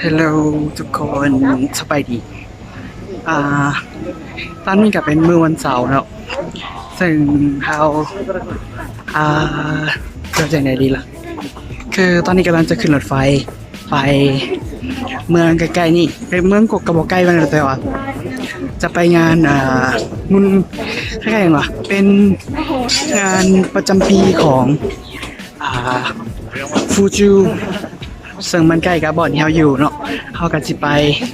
Hello ທຸກຄົນ ສະບາຍດີ. ອ່າ ຕອນນີ້ກໍເປັນມື້ວັນເສົາເນາະ ເຊິ່ງເຮົາ ອ່າ ຈະຈັ່ງໃດດີລະ ຄືຕອນນີ້ກຳລັງຈະຂຶ້ນລົດໄຟ ໄປເມືອງໃກ້ໆນີ້ ເອີ ເມືອງກໍ ກໍບໍ່ໃກ້ປານໃດ ແຕ່ວ່າຈະໄປງານ ອ່າ ບຸນ ຄ້າຍໆຫຍັງວະ ເປັນງານປະຈຳປີຂອງ ອ່າ ຟູຈູ ເຊິ່ງມັນໃກ້ກັບບ່ອນທີ່ເຮົາຢູ່ເນາະ ເຮົາກໍຊິໄປ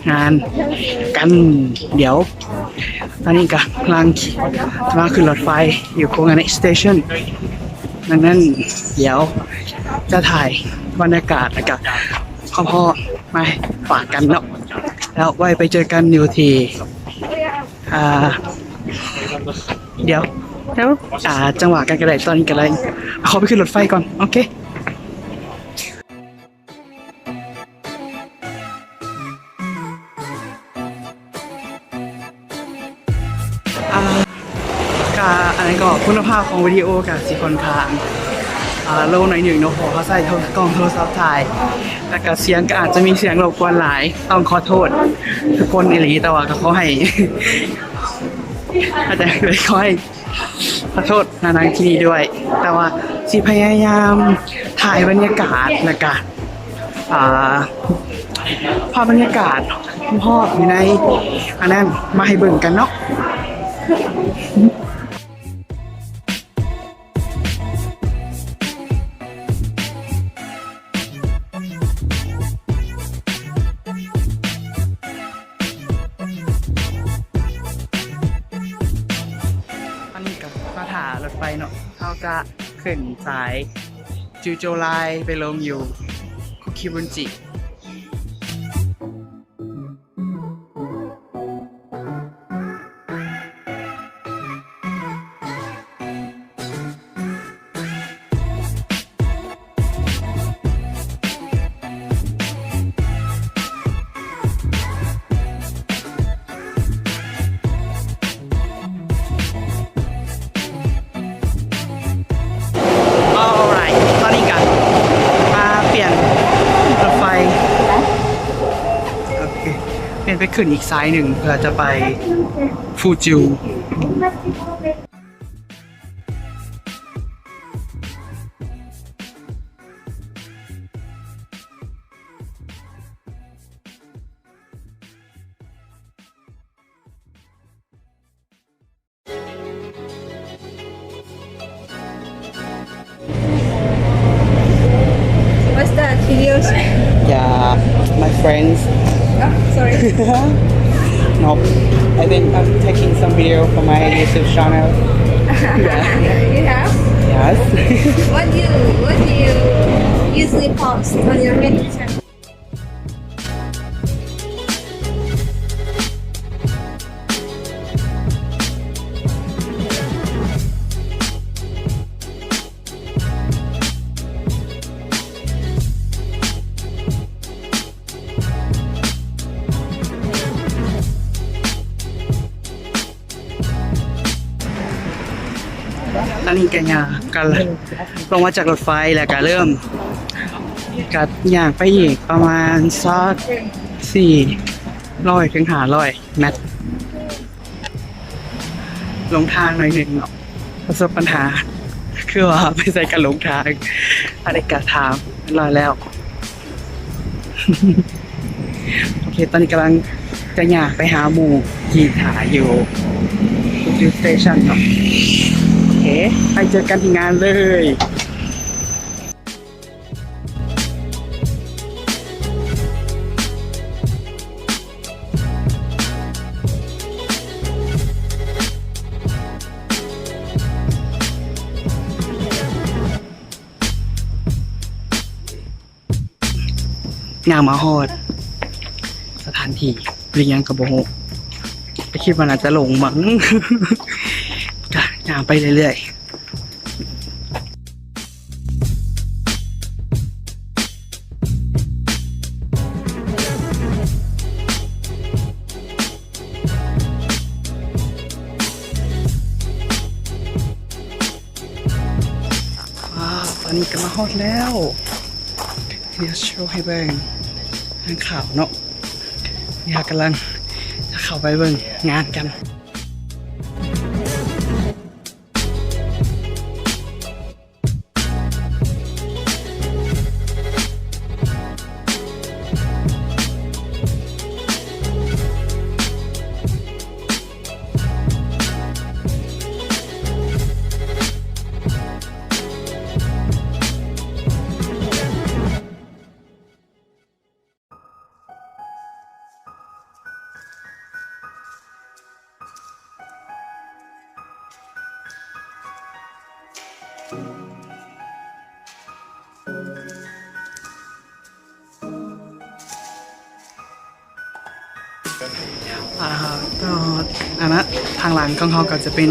ງານກັນ. ດຽວຕອນນີ້ກຳລັງ ກຳລັງຂຶ້ນລົດໄຟຢູ່ Kongane Station ດັ່ງນັ້ນດຽວຈະຖ່າຍບັນຍາກາດ ແລ້ວກໍ ພໍ້ໆ ມາຝາກກັນເນາະ ແລ້ວໄວ້ໄປເຈີກັນຢູ່ທີ່ ອ່າ ດຽວ ດຽວ ອ່າ ຈັ່ງຫວະກັນກໍໄດ້ ຕອນນີ້ກໍໄດ້ ຂໍໄປຂຶ້ນລົດໄຟກ່ອນ. ໂອເຄ ອ່າ ກະອັນນັ້ນກໍຄຸນນະພາບຂອງວິດີໂອກະຊິຄ່ອນຂ້າງ ອ່າ ໂລໜ້ອຍໜຶ່ງເນາະ ເພາະເຮົາໃຊ້ໂທ ກ້ອງໂທລະສັບຖ່າຍ ແລ້ວກະສຽງກະອາດຈະມີສຽງລົບກວນຫຼາຍ ຕ້ອງຂໍໂທດທຸກຄົນອີ່ຫຼີ ແຕ່ວ່າກະຂໍໃຫ້ ອາດຈະ ຂໍໃຫ້ ຂໍໂທດນານາງທີ່ນີ້ດ້ວຍ ແຕ່ວ່າຊິພະຍາຍາມຖ່າຍບັນຍາກາດ ແລ້ວກະ ອ່າ ພາບບັນຍາກາດຮອບໆຢູ່ໃນອັນນັ້ນມາໃຫ້ເບິ່ງກັນເນາະ. ຕອນນີ້ກໍມາຖ້າລົດໄຟເນາະ ເຮົາຈະຂຶ້ນສາຍຈູໂຈລາຍໄປລົງຢູ່ຄຸຄິບຸນຈິ. Alright ຕອນນີ້ກໍມາປ່ຽນລົດໄຟ ໂອເຄ ປ່ຽນໄປຂຶ້ນອີກສາຍໜຶ່ງ ເພື່ອຈະໄປຟູຈູ. What's that? Hideyoshi? Yeah, my friends. Oh, sorry. No, I think I'm taking some video for my YouTube channel. Yeah. You have? Yes. What do you, what do you usually post on your YouTube channel? ຕອນນີ້ກໍຍ່າງ ກໍລົງມາຈາກລົດໄຟ ແລ້ວກໍເລີ່ມ ກໍຍ່າງໄປອີກປະມານສັກສີ່ຮ້ອຍເຖິງຫ້າຮ້ອຍແມັດ ຫຼົງທາງໜ້ອຍໜຶ່ງເນາະ ປະສົບບັນຫາ ຄືວ່າໄປໃສກໍຫຼົງທາງ. ອັນນີ້ກໍຖາມຮຽບຮ້ອຍແລ້ວ. ໂອເຄ ຕອນນີ້ກຳລັງຈະຍ່າງໄປຫາໝູ່ທີ່ຖ້າຢູ່ Fuju Station ເນາະ. ໂອເຄ ໄປເຈີກັນທີ່ງານເລີຍ. ຍ່າງມາຮອດສະຖານທີ່ ຫຼືຫຍັງກໍບໍ່ຮູ້ ແຕ່ຄິດວ່າໜ້າຈະຫຼົງມັ້ງ ກະຍ່າງໄປເລື້ອຍໆ. ວ້າວ ຕອນນີ້ກໍມາຮອດແລ້ວ ດຽວໂຊໃຫ້ເບິ່ງ. ທາງເຂົ້າເນາະ. ນີ້ເຮົາກຳລັງຈະເຂົ້າໄປເບິ່ງງານກັນ. ອ່າ ກໍ ອັນນະ ທາງຫຼັງຂອງເຮົາກໍຈະເປັນ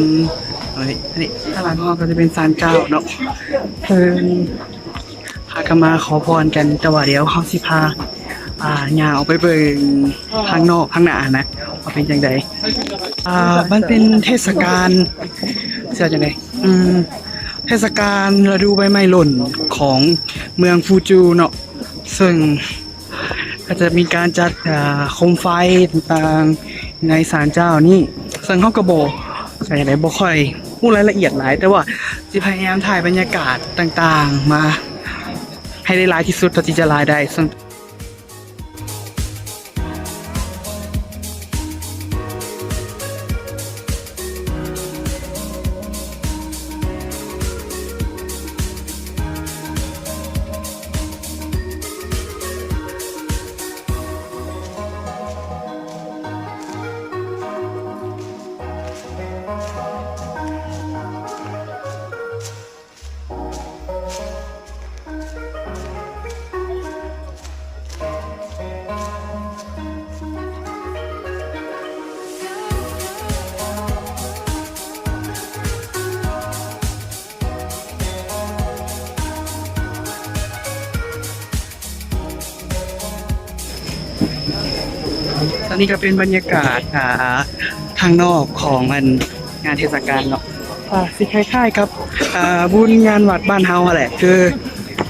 ອັນນີ້ ທາງຫຼັງຂອງເຮົາກໍຈະເປັນສານເຈົ້າເນາະ ເພິ່ນ ພາກັນມາຂໍພອນກັນ, ແຕ່ວ່າດຽວເຮົາຊິພາ ອ່າ ຍ່າງອອກໄປເບິ່ງທາງນອກທາງໜ້າຫັ້ນນະ ວ່າເປັນຈັ່ງໃດ. ອ່າ ມັນເປັນເທດສະການ ຊິວ່າຈັ່ງໃດ ອືມ ເທດສະການລະດູໃບໄມ້ຫຼົ່ນຂອງເມືອງຟູຈູເນາະ, ເຊິ່ງ ກໍຈະມີການຈັດ ເອີ ໂຄມໄຟຕ່າງໆໃນສານເຈົ້ານີ້ ເຊິ່ງເຮົາກໍບໍ່ ກໍຈັ່ງໃດ ບໍ່ຄ່ອຍຮູ້ລາຍລະອຽດຫຼາຍ, ແຕ່ວ່າຊິພະຍາຍາມຖ່າຍບັນຍາກາດຕ່າງໆມາໃຫ້ໄດ້ຫຼາຍທີ່ສຸດເທົ່າທີ່ຈະຫຼາຍໄດ້. ເຊິ່ງ ອັນນີ້ກໍເປັນບັນຍາກາດ ອ່າ ທາງນອກຂອງ ອັນ ງານເທດສະການເນາະ, ກໍຊິຄ້າຍໆກັບ ອ່າ ບຸນງານວັດບ້ານເຮົາຫັ້ນແຫຼະ, ຄື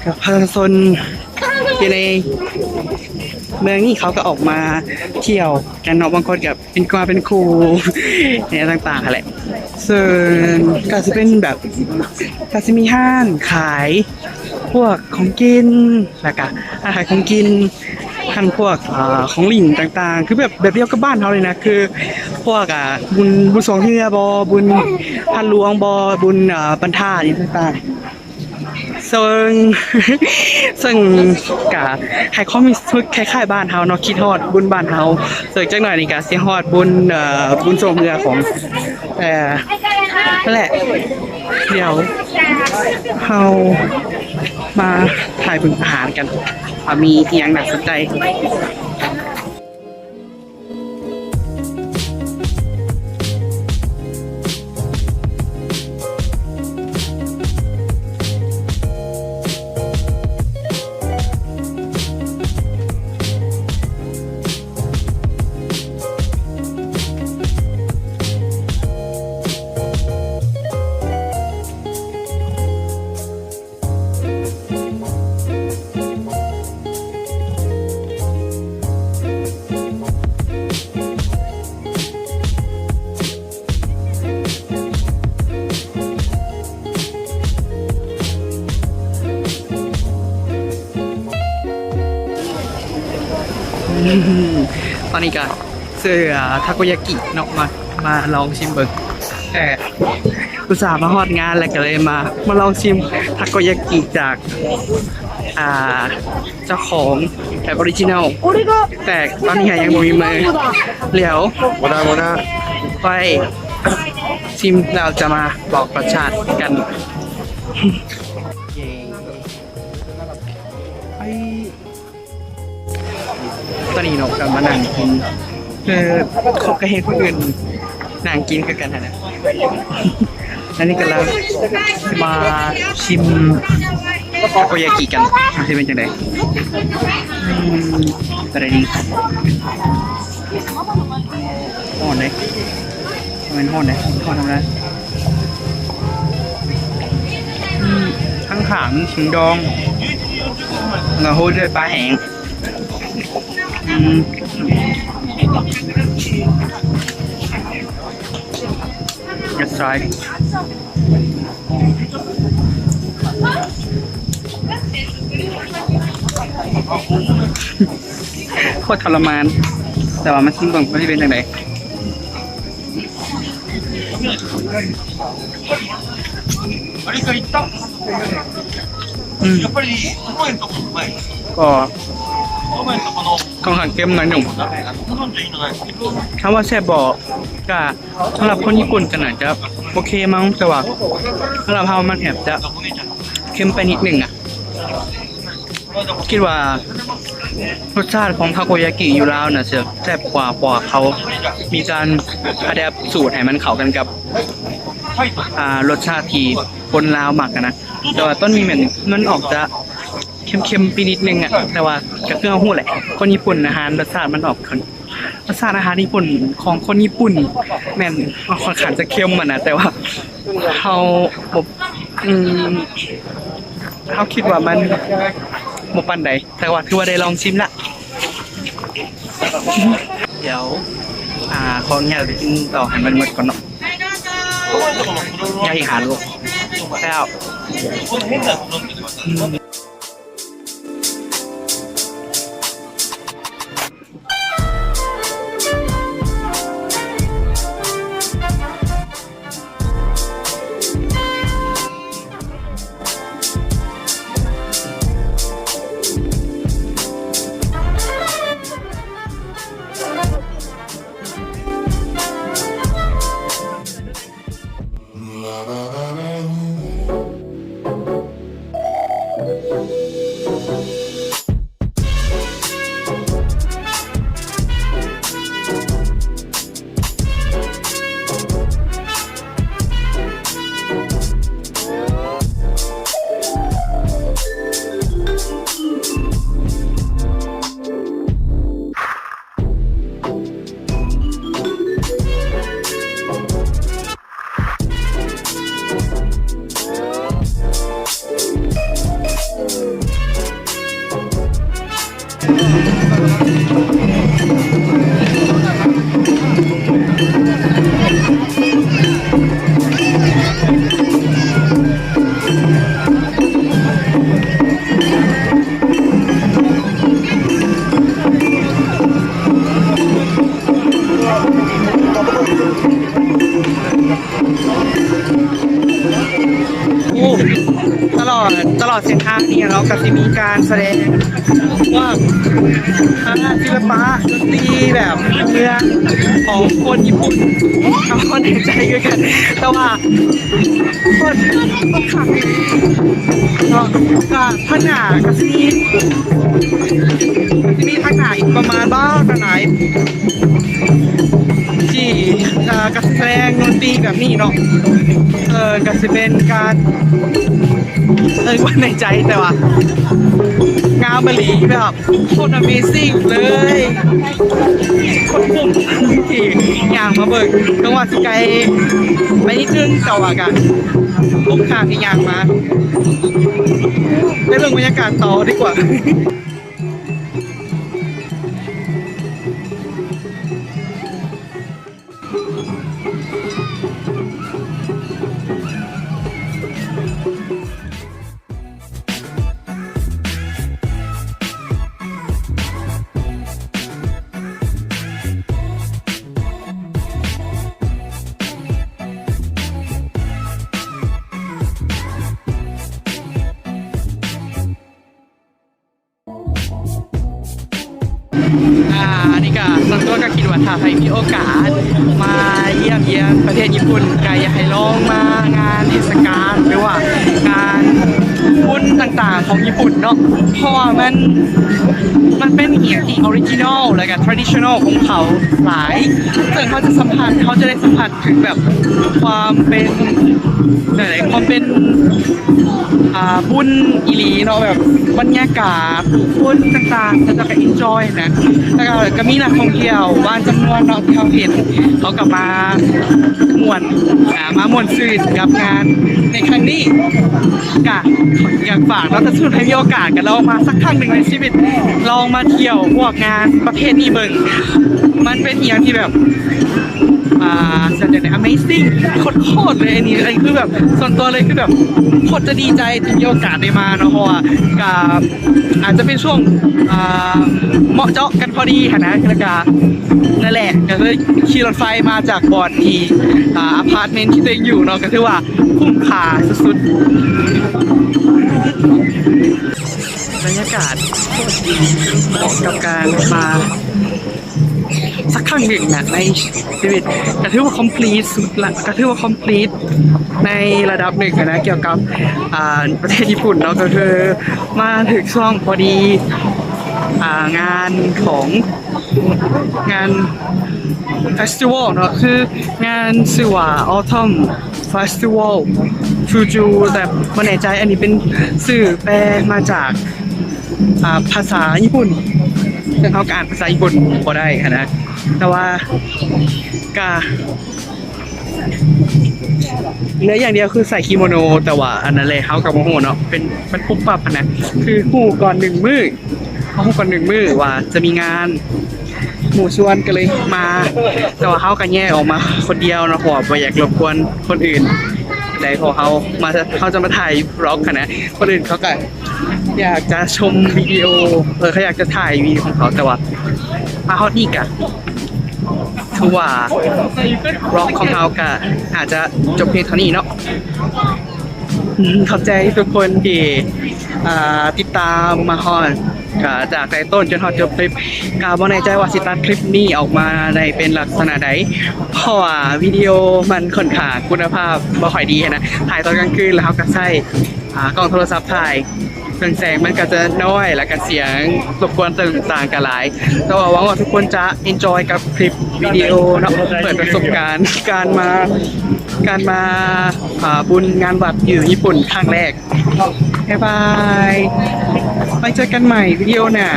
ກັບປະຊາຊົນຢູ່ໃນເມືອງນີ້ ເຂົາກໍອອກມາທ່ຽວກັນເນາະ, ບາງຄົນກໍ ເປັນກວ່າເປັນຄູ່ ແນວຕ່າງໆຫັ້ນແຫຼະ, ເຊິ່ງກໍຊິເປັນແບບ ກໍຊິມີຮ້ານຂາຍພວກຂອງກິນ ແລ້ວກະຮ້ານຂາຍຂອງກິນ, ຮ້ານພວກ ເອີ ຂອງຫຼິ້ນຕ່າງໆ ຄືແບບ ແບບດຽວກັບບ້ານເຮົາເລີຍນະ, ຄືພວກ ອ່າ ບຸນ ບຸນຊ່ວງເຮືອບໍ ບຸນທາດຫຼວງບໍ ບຸນ ອ່າ ປັນທາດ ອີ່ຫຍັງຕ່າງໆ. ເຊິ່ງ ເຊິ່ງກະໃຫ້ຄວາມຮູ້ສຶກຄ້າຍໆບ້ານເຮົາເນາະ, ຄິດຮອດບຸນບ້ານເຮົາ, ເຊິ່ງຈັກໜ້ອຍນີ້ກະຊິຮອດບຸນ ເອີ ບຸນຊ່ວງເຮືອຂອງ ເອີ ນັ້ນແຫຼະ, ດຽວເຮົາມາຖ່າຍເບິ່ງອາຫານກັນ ວ່າມີອີ່ຫຍັງໜ້າສົນໃຈ. ຕອນນີ້ກະ ຊື້ ອ່າ ທາໂກຍາກິເນາະ ມາ ມາລອງຊິມເບິ່ງ. ເອີ ອຸດສ່າມາຮອດງານແລ້ວ ກໍເລີຍມາ ມາລອງຊິມທາໂກຍາກິຈາກ ອ່າ ເຈົ້າຂອງແບບອໍຣິຈິນໍ, ແຕ່ຕອນນີ້ຫາຍັງບໍ່ມີມື. ດຽວ ບໍ່ໄດ້ ບໍ່ໄດ້ ໄວ້ຊິມແລ້ວຈະມາບອກລົດຊາດກັນ. ຕອນນີ້ເນາະ ກໍມານັ່ງກິນ ຄືຄົບກໍເຫັນຄົນອື່ນນັ່ງກິນຄືກັນຫັ້ນນະ. ອັນນີ້ກຳລັງມາຊິມທາໂກຍາກິກັນ ວ່າຊິເປັນຈັ່ງໃດ. ອືມ ເປັນຈັ່ງໃດດີ? ຮ້ອນເດ້. ແມ່ນຮ້ອນເດ້ ຮ້ອນທຳມະດາ. ອືມ ທາງຂ້າງມີເຖິງດອງ ແລ້ວໂຮຍດ້ວຍປາແຫ້ງ. ອືມ That's right. ໂຄດທໍລະມານ ແຕ່ວ່າມາຊິມເບິ່ງວ່າຊິເປັນຈັ່ງໃດ. ອືມ ກໍຄ່ອນຂ້າງເຄັມໜ້ອຍໜຶ່ງ. ຖາມວ່າແຊບບໍ່? ກະ ສຳລັບຄົນຍີ່ປຸ່ນກໍໜ້າຈະໂອເຄມັ້ງ, ແຕ່ວ່າສຳລັບເຮົາມັນແອບຈະເຄັມໄປນິດໜຶ່ງນະ. ຄິດວ່າລົດຊາດຂອງທາໂກຍາກິຢູ່ລາວໜ້າຈະແຊບກວ່າ, ເພາະວ່າເຂົາມີການອາແດັບສູດໃຫ້ມັນເຂົ້າກັນກັບ ອ່າ ລົດຊາດທີ່ຄົນລາວມັກຫັ້ນນະ. ແຕ່ວ່າຕອນນີ້ແມ່ນມັນອອກຈະ ເຄັມໆໄປນິດໜຶ່ງອະ, ແຕ່ວ່າກໍຄືເຮົາຮູ້ແຫຼະ ຄົນຍີ່ປຸ່ນອາຫານ ລົດຊາດມັນອອກ ລົດຊາດອາຫານຍີ່ປຸ່ນຂອງຄົນຍີ່ປຸ່ນແມ່ນຄ່ອນຂ້າງຈະເຄັມຫັ້ນນະ, ແຕ່ວ່າເຮົາບໍ່ ອືມ ເຮົາຄິດວ່າມັນບໍ່ປານໃດ, ແຕ່ວ່າຖືວ່າໄດ້ລອງຊິມລະ. ດຽວ ອ່າ ຂໍອະນຸຍາດໄປກິນຕໍ່ໃຫ້ມັນໝົດກ່ອນເນາະ. ຍ່າງອີກຫ້າໂລແລ້ວ. ອືມ. ໂອ້ ຕະຫຼອດ ຕະຫຼອດເສັ້ນທາງນີ້ເນາະ ກໍຊິມີການສະແດງພວກຄະນະສິລະປະ ດົນຕີແບບພື້ນເມືອງຂອງຄົນຍີ່ປຸ່ນ ເຮົາກໍໜ້າໃຈຄືກັນ ແຕ່ວ່າ ເປີດ ເປີດຄັກເນາະ. ກະທາງໜ້າກະຊິມີ ກະຊິມີທາງໜ້າອີກປະມານບໍ່ ກະຫຼາຍທີ່ ເອີ ກະຊິສະແດງດົນຕີແບບນີ້ເນາະ. ເອີ ກະຊິເປັນການ ເອີ ວ່າໃນໃຈ ແຕ່ວ່າງາມອີ່ຫຼີ ແບບ ໂຄດອາເມຊິງເລີຍ ໂຄດຄຸ້ມທີ່ຍ່າງມາເບິ່ງ ເຖິງວ່າຊິໄກໄປນິດໜຶ່ງ ແຕ່ວ່າກະຄຸ້ມຄ່າທີ່ຍ່າງມາ. ໄປເບິ່ງບັນຍາກາດຕໍ່ດີກວ່າ. ອ່າ ອັນນີ້ກະສ່ວນຕົວກະຄິດວ່າ ຖ້າໃຜມີໂອກາດມາຢ້ຽມຢາມປະເທດຍີ່ປຸ່ນ ກະຢາກໃຫ້ລອງມາງານເທດສະການ ຫຼືວ່າງານບຸນຕ່າງໆຂອງຍີ່ປຸ່ນເນາະ ເພາະວ່າມັນ ມັນເປັນອີ່ຫຍັງທີ່ອໍຣິຈິນໍ ແລະກະທຣາດິຊັນນໍຂອງເຂົາຫຼາຍ ເຊິ່ງເຮົາຈະສຳຜັດ ເຮົາຈະໄດ້ສຳຜັດ ເຖິງແບບຄວາມເປັນ ແນວໃດ ຄວາມເປັນ ອ່າ ບຸນອີ່ຫຼີເນາະ ແບບບັນຍາກາດ ຜູ້ຄົນຕ່າງໆ ເຂົາເຈົ້າກໍເອັນຈອຍນ ແລ້ວກໍ ກໍມີນັກທ່ອງທ່ຽວບາງຈຳນວນເນາະ ທີ່ເຮົາເຫັນ ເຂົາກໍມາມ່ວນ ອ່າ ມາມ່ວນຊື່ນກັບງານໃນຄັ້ງນີ້. ກະຢາກຝາກເນາະ ຖ້າສົມມຸດໃຫ້ມີໂອກາດ ກໍລອງມາສັກຄັ້ງໜຶ່ງໃນຊີວິດ ລອງມາທ່ຽວພວກງານປະເພດນີ້ເບິ່ງ. ມັນເປັນອີ່ຫຍັງທີ່ແບບ ອ່າ ສ່ວນໃຫຍ່ Amazing ໂຄດໆເລີຍ. ອັນນີ້ ອັນນີ້ຄືແບບສ່ວນຕົວເລີຍ ຄືແບບໂຄດຈະດີໃຈທີ່ມີໂອກາດໄດ້ມາເນາະ ເພາະວ່າກະອາດຈະເປັນຊ່ວງ ອ່າ ເໝາະເຈາະກັນພໍດີຫັ້ນນະ. ແລ້ວກະນັ້ນແຫຼະ ກະເລີຍຂີ່ລົດໄຟມາຈາກບ່ອນທີ່ ອ່າ ອາພາດເມັນທີ່ຕົວເອງຢູ່ເນາະ ກະຖືວ່າຄຸ້ມຄ່າສຸດໆ. ບັນຍາກາດໂຄດດີ ເໝາະກັບການມາ ສັກຄັ້ງໜຶ່ງນະໃນຊີວິດ ກະຖືວ່າ complete ສຸດລະ ກະຖືວ່າ complete ໃນລະດັບໜຶ່ງນະ ກ່ຽວກັບ ອ່າ ປະເທດຍີ່ປຸ່ນເນາະ. ກະຄືມາຖືກຊ່ວງພໍດີ ອ່າ ງານຂອງ ງານ festival ເນາະ ຄືງານຊື່ວ່າ Autumn Festival Fuju ແຕ່ບໍ່ແນ່ໃຈ ອັນນີ້ເປັນຊື່ແປມາຈາກ ອ່າ ພາສາຍີ່ປຸ່ນ ເຊິ່ງເຮົາກໍອ່ານພາສາຍີ່ປຸ່ນບໍ່ໄດ້ຫັ້ນນະ. ແຕ່ວ່າກະເຫຼືອຢ່າງດຽວຄືໃສ່ກິໂມໂນ ແຕ່ວ່າອັນນັ້ນແຫຼະ ເຮົາກໍບໍ່ຮູ້ເນາະ ເປັນ ມັນປຸບປັບຫັ້ນນະ. ຄືຮູ້ກ່ອນໜຶ່ງມື້ ເຮົາຮູ້ກ່ອນໜຶ່ງມື້ວ່າຈະມີງານ ໝູ່ຊວນກໍເລີຍມາ ແຕ່ວ່າເຮົາກໍແຍກອອກມາຄົນດຽວເນາະ ເພາະວ່າບໍ່ຢາກລົບກວນຄົນອື່ນໃດ ເພາະເຮົາມາ ເຮົາຈະມາຖ່າຍ vlog ຫັ້ນນະ. ຄົນອື່ນເຂົາກໍ อยากจะชมวิดีโอ เออ เขาอยากจะถ่ายวิดีโอของเขา แต่ว่ามาฮอดนี่กะ ถือว่า vlog ของเฮากะอาจจะจบเพียงเท่านี้เนาะ. อืม ขอบใจทุกคนที่ อ่า ติดตามมาฮอด กะ จากแต่ต้นจนฮอดจบคลิป กะบ่แน่ใจว่าสิตัดคลิปนี้ออกมาได้เป็นลักษณะใด เพราะว่าวิดีโอมันค่อนข้างคุณภาพบ่ค่อยดีหั้นนะ ถ่ายตอนกลางคืนแล้วเฮากะใช้ อ่า กล้องโทรศัพท์ถ่าย เรื่องแสงมันก็จะน้อย แล้วก็เสียงรบกวนต่างๆก็หลาย แต่ว่าหวังว่าทุกคนจะ enjoy กับคลิปวิดีโอเนาะ เปิดประสบการณ์การมา การมา อ่า บุญงานวัดอยู่ญี่ปุ่นครั้งแรก บ๊ายบาย ไว้เจอกันใหม่วิดีโอหน้า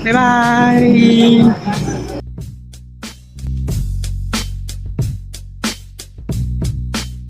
บ๊ายบาย